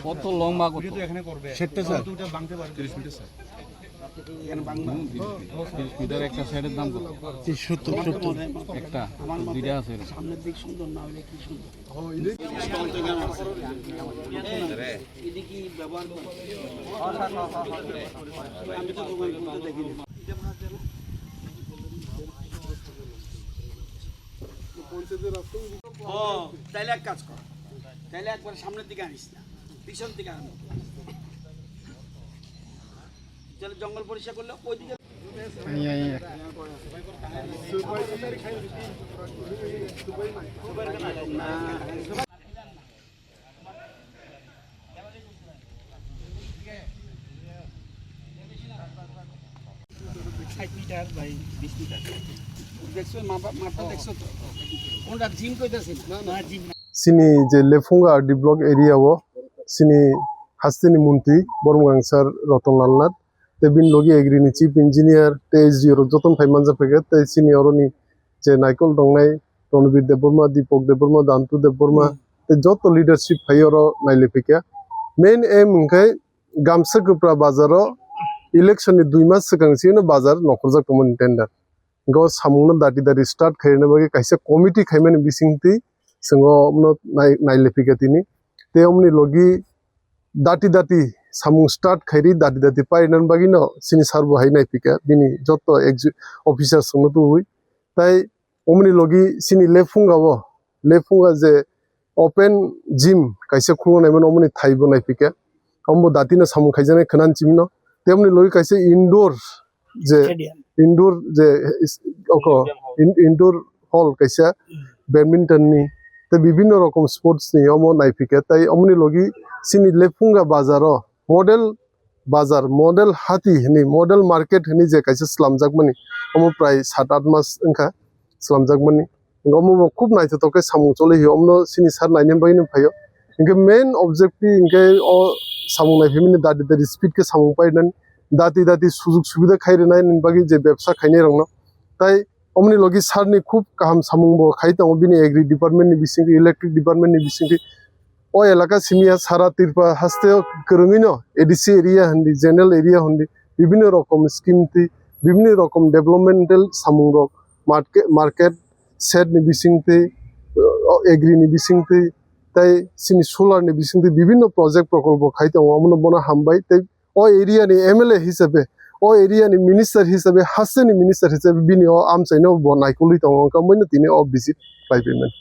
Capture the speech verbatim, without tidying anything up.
কত লং বা কত? সেটটা স্যার। তিরিশ মিটার স্যার। তিরিশ মিটার একটা সেটের দাম কত? সত্তর, সত্তর। একটা, দুইটা আছে এরকম। সামনের দিক সুন্দর না হলে কি সুন্দর? এটা কি ব্যবহার করে? আমি তো দোকান খুলতে দেখিনি। ও, তাইলে এক কাজ কর, তাইলে একবার সামনের দিকে আনিস না, পিছন দিকে আন। তাহলে জঙ্গল পরিষ্কার করলে ওইদিকে। ষাট মিটার বাই বিশ মিটার। দেখছো, মাপা-, মাপটা দেখছো তো? কোনটা জিম কইতাছি না? না, জিম না। Chini je Lephunga R D block area o chini hasteni montri Bormgang sir Rotonlal Nath, tei bini logi agri ni chief engineer tei S D O rok jotono phai manjak phaikha, tei chini oroni je naikol tongnai Ronbir Debbarma, Deepak Debbarma, Dantu Debbarma, tei joto leadership phai oro nailai phaikha. Main aim hwnkhe Gamsa Kwpra bazar o election ni dui mas swkang chini bazar nokhorjak tongmani tender. Go samung no dati dati start khaina bagwi kaisa committee khaimani bisingtwi chwng o omno nai-, nailai phaikha tini. Tei omoni logi dati dati samung start khairi dati dati pairina bagwi no chini sir bo hai naiphika bini joto exec-, officers rokno tubui. Tai omoni logi chini Lephunga o, Lephunga je open gym kaisa khuluknai mano omoni thai bo naiphika. Ombo dati no samung khaijaknai khwnani chimino. Tei omoni logi kaisa indoor je Stadium. Indoor je is-, oko, in-, indoor hall kaisa badminton ni tei bibinno rokom sports ni omo naiphika. Tai omoni logi chini Lephunga bazar o model bazar, model hati hwnwi, model market hwnwi je kaisa swlamjakmani, omo prai sat at mas wngkha swlamjakmani. Omo bo khub naithothok khe samung choli hio, omno chini sir naina bagwi no phaio. Hinkhe main objective hinkhe o samung naiphimani dati dati speed khe samung painani, dati dati sujug subida khai rwnaini bagwi je bebsa khainai rokno. Tai omoni logi sir ni khub kaham samung bo khai tongo, bini agri department ni bisingtwi, electric department ni bisingtwi. O elaka simi ya sara Tripura haste o kwrwngwi no A D C area hwndi, general area hwndi, bibinno rokom scheme twi, bibinno rokom developmental samung rok, market, market shed ni bisingtwi, o agri ni bisingtwi, tei chini solar ni bisingtwi bibinno project prokolpo khai tongo, omono bono hambai tei o area ni M L A hisabe, o area ni minister hisabe, haste ni minister hisabe bini o amchaino bo naikolwi tongo, wngkha omoino tini o visit khlai phaimani.